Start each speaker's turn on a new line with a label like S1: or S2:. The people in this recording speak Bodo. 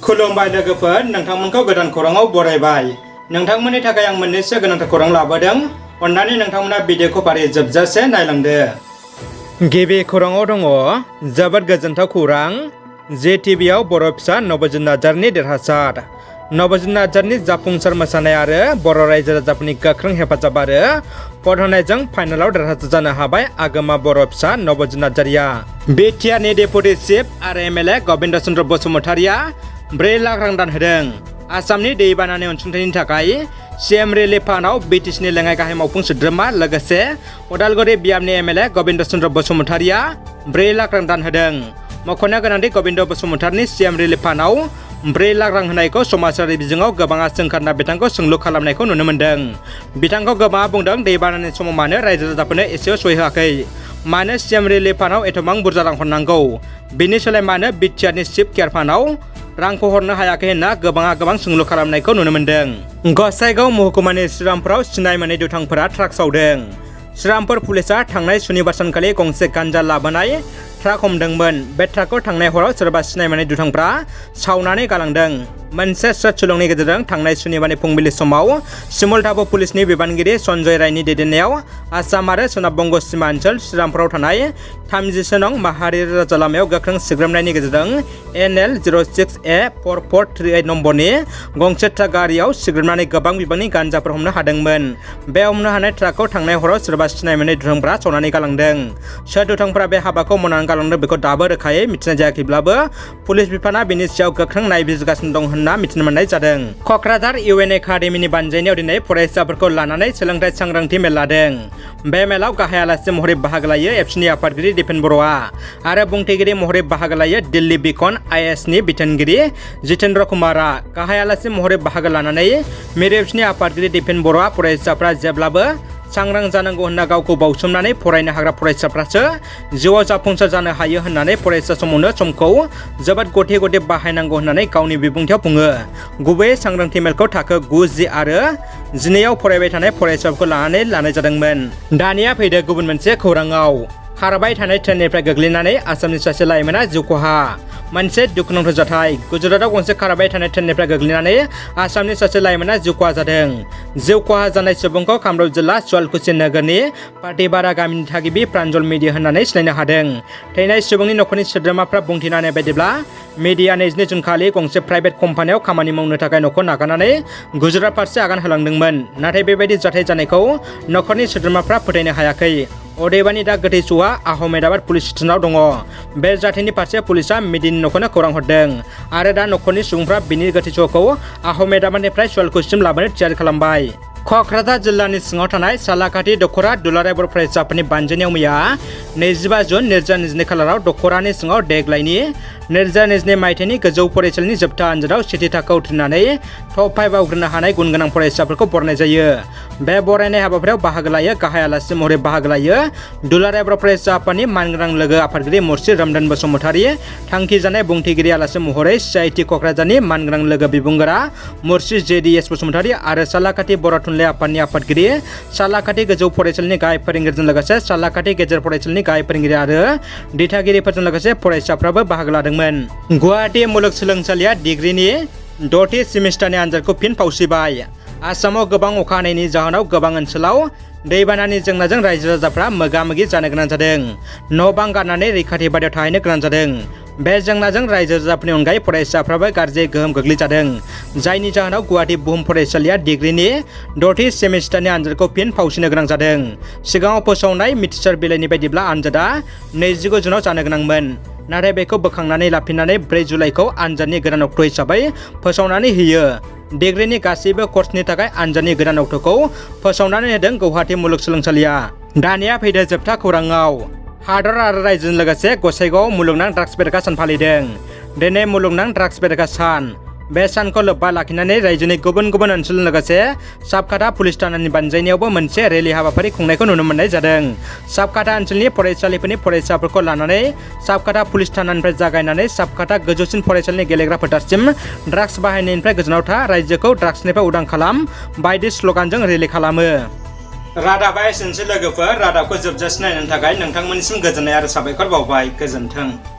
S1: खुलुमबाय लोगोफोर, नोंथांमोनखौ गोदान खौराङाव बरायबाय। नोंथांमोननि थाखाय आं मोननैसो गोनांथार खौरां लाबोदों। अन्नानै नोंथांमोना भिडिअखौ फारि जोबजासे नायलांदो। गिबि खौराङाव दङ जोबोद गोजोनथाव खौरां। JTVआव बर' फिसा नबजित नार्जारिनि देरहासार। नबजित नार्जारिनि जाफुंसार मोसानाय आरो बर' रायजो राजाफोरनि गोख्रों हेफाजाब आरो भट होनायजों फाइनालाव देरहासार जानो हाबाय आगोमा बर' फिसा नबजित नार्जारिया। बिटिआरनि डेपुटि चिफ आरो MLA गबिन्द चन्द्र बसुमतारिया 4 लाख रां दान होदों। आसामनि दैबानानि अनसुंथाइनि थाखाय CM रिलिफ फान्डआव BTCनि लेङाइ गाहाय मावफुं सोद्रोमा लोगोसे उदालगुरि बियाबनि MLA गबिन्द चन्द्र बसुमतारिया 4 लाख रां दान होदों। मख'नो गोनांदि गबिन्द बसुमतारिनि CM रिलिफ फान्डआव 4 लाख रां होनायखौ समाजारि बिजोङाव गोबाङा सोंखारना बिथांखौ सोंलु खालामनायखौ नुनो मोन्दों। बिथांखौ गोबाङा बुंदों दैबानानि समाव मानो रायजो राजाफोरनो एसेयाव सहाय होआखै, मानो CM रिलिफ फान्डआव एथबां बुरजा रां हरनांगौ, बिनि सोलाय मानो बिटिआरनि चिफ केयार फान्डआव रांखौ हरनो हायाखै होनना गोबाङा गोबां सोंलु खालामनायखौ नुनो मोन्दों। गसाइगाव महकुमानि श्रीरामपुराव सिनाय मोनै दुथांफोरा ट्राक सावदों। श्रीरामपुर पुलिसआ थांनाय सुनिबार सानखालि गंसे गान्जा लाबोनाय ट्राक हमदोंमोन। बे ट्राकखौ थांनाय हराव सोरबा सिनाय मोनै दुथांफ्रा सावनानै गालांदों। मोनसे स्रोत सुलुंनि गेजेरजों थांनाय सुनिबारनि फुंबिलि समाव सिमलटाबु पुलिसनि बिबानगिरि सन्जय रायनि दैदेननायाव आसाम आरो सोनाब बंग सिमा ओनसोल श्रीरामपुराव थानाय 30 नं माहारि राजा लामायाव गोख्रों सिग्रोमनायनि गेजेरजों NL 06A4438 नम्बरनि गंसे ट्राक गारियाव सिग्रोमनानै गोबां बिबांनि गान्जाफोर हमनो हादोंमोन। बे हमनो हानाय ट्राकखौ थांनाय हराव सोरबा सिनाय मोनै दुथांफ्रा सावनानै गालांदों। सोर दुथांफ्रा बे हाबाखौ मावनानै गालांदों बेखौ दाबो रोखायै मिथिनाय जायाखैब्लाबो पुलिस बिफाना बेनि सायाव गोख्रों नायबिजिरगासिनो दं होनना मिथिनो मोननाय जादों। क'क्राझार UN एकाडेमिनि बानजायनायाव दिनै फरायसाफोरखौ लानानै सोलोंथाइ सांग्रांथि मेल लादों। बे मेलाव गाहाय आलासि महरै बाहागो लायो एबसुनि आफादगिरि दिपेन बर'आ आरो बुंथिगिरि महरै बाहागो लायो दिल्ली बिकन IASनि बिथोनगिरि जितेन्द्र कुमारआ। गाहाय आलासि महरै बाहागो लानानै मिरु एबसुनि आफादगिरि दिपेन बर'आ फरायसाफ्रा जेब्लाबो सांग्रां जानांगौ होनना गावखौ बावसोमनानै फरायनो हाग्रा फरायसाफ्रासो जिउआव जाफुंसार जानो हायो होननानै फरायसा समावनो समखौ जोबोद गथे गथे बाहायनांगौ होननानै गावनि बिबुंथियाव बुङो। गुबैयै सांग्रांथि मेलखौ थाखो 9, 10 आरो 12आव फरायबाय थानाय फरायसाफोरखौ लानानै लानाय जादोंमोन। दानिया फैदो गुबुन मोनसे खौराङाव। खारबाय थानाय ट्रेननिफ्राय गोग्लैनानै आसामनि सासे लाइमोना जिउ खहा। मोनसे दुखुनांथाव जाथाय। गुजरातआव गंसे खारबाय थानाय ट्रेननिफ्राय गोग्लैनानै आसामनि सासे लाइमोना जिउ खहा जादों। जिउ खहा जानाय सुबुंखौ कामरुप जिल्ला सुवालकुसि नोगोरनि पाटिबारा गामिनि थागिबि प्रान्जल मेडि होननानै सिनायनो हादों। थैनाय सुबुंनि नखरनि सोद्रोमाफ्रा बुंथिनाय बायदिब्ला मेडिया 22 जुन खालि गंसे प्राइभेट कम्पानियाव खामानि मावनो थाखाय न'खौ नागारनानै गुजरात फारसे आगान होलांदोंमोन। नाथाय बेबायदि जाथाय जानायखौ नखरनि सोद्रोमाफ्रा फोथायनो हायाखै। अदेबानि दा गोथै सहआ आहमेदाबाद पुलिस स्टेशनाव दङ। बे जाथायनि फारसे पुलिसआ मेडिनि न'खरनो खौरां हरदों आरो दा नखरनि सुबुंफ्रा बिनि गोथै सहखौ आहमेदाबादनिफ्राय सुवालकुसिसिम लाबोनो थियारि खालामबाय। क'क्राझार जिल्लानि सिङाव थानाय सालाकाथि दख'रा दुलाराय बर' फरायसाफोरनि बानजायनायाव मैया 25 जुन 2022 खालाराव दख'रानि सिङाव देग्लायनि 2022 मायथाइनि गोजौ फरायसालिनि जोबथा आनजादाव सेथि थाखोआव उथ्रिनानै टप 5 आवग्रिनो हानाय गुन गोनां फरायसाफोरखौ बरायनाय जायो। बे बरायनाय हाबाफारियाव बाहागो लायो गाहाय आलासि महरै बाहागो लायो दुलाराय बर' फरायसा आफादनि मानगोनां लोगो आफादगिरि मुर्शि रामदान बसुमतारी, थांखि जानाय बुंथिगिरि आलासि महरै CIT क'क्राझारनि मानगोनां लोगो बिबुंगोरा मुर्शि JDS बसुमतारी आरो सालाकाथि बर' थुनलाइ आफादनि आफादगिरि, सालाकाथि गोजौ फरायसालिनि गाहाय फोरोंगिरिजों लोगोसे सालाकाथि गेजेर फरायसालिनि गाहाय फोरोंगिरि आरो दिथागिरिफोरजों लोगोसे फरायसाफ्राबो बाहागो लादोंमोन। गुवाहाटी मुलुगसोलोंसालिया डिग्रीनि 6थि सेमिस्टारनि आनजादखौ फिन फावसिबाय। आसामाव गोबां अखा हानायनि जाहोनाव गोबां ओनसोलाव दैबानानि जेंनाजों रायजो राजाफ्रा मोगा मोगि जानो गोनां जादों। न' बां गारनानै रैखाथि बादियाव थाहैनो गोनां जादों। बे जेंनाजों रायजो राजाफोरनि अनगायै फरायसाफ्राबो गाज्रि गोहोम गोग्लैजादों। जायनि जाहोनाव गुवाहाटी बुहुम फरायसालिया डिग्रीनि 6थि सेमिस्टारनि आनजादखौ फिन फावसिनो गोनां जादों। सिगाङाव फोसावनाय मिथिसार बिलाइनि बायदिब्ला आनजादा 29 जुनाव जानो गोनांमोन। नाथाय बेखौ बोखांनानै लाफिननानै 4 जुलाइखौ आनजादनि गोदान अक्ट' हिसाबै फोसावनानै होयो। डिग्रीनि गासैबो कर्सनि थाखाय आनजादनि गोदान अक्ट'खौ फोसावनानै होदों गुवाहाटी मुलुगसोलोंसालिया। दानिया फैदो जोबथा खौराङाव। हादर आरो रायजोजों लोगोसे गसाइगावआव मुलुगनां ड्राग्स बेरेखा सान फालिदों। दिनै मुलुगनां ड्राग्स बेरेखा सान। बे सानखौ लोब्बा लाखिनानै रायजोनि गुबुन गुबुन ओनसोलजों लोगोसे साबकाथा पुलिस थानानि बानजायनायावबो मोनसे रेलि हाबाफारि खुंनायखौ नुनो मोननाय जादों। साबकाथा ओनसोलनि फरायसालिफोरनि फरायसाफोरखौ लानानै साबकाथा पुलिस थानानिफ्राय जागायनानै साबकाथा गोजौसिन फरायसालिनि गेलेग्रा फोथारसिम ड्राग्स बाहायनायनिफ्राय गोजानाव था, रायजोखौ ड्राग्सनिफ्राय उदां खालाम बायदि स्लगानजों रेलि खालामो। रादाबा एसेनोसै लोगोफोर। रादाबखौ जोबजासिम नायनायनि थाखाय नोंथांमोननिसिम गोजोननाय आरो साबायखर बावबाय। गोजोन्थों।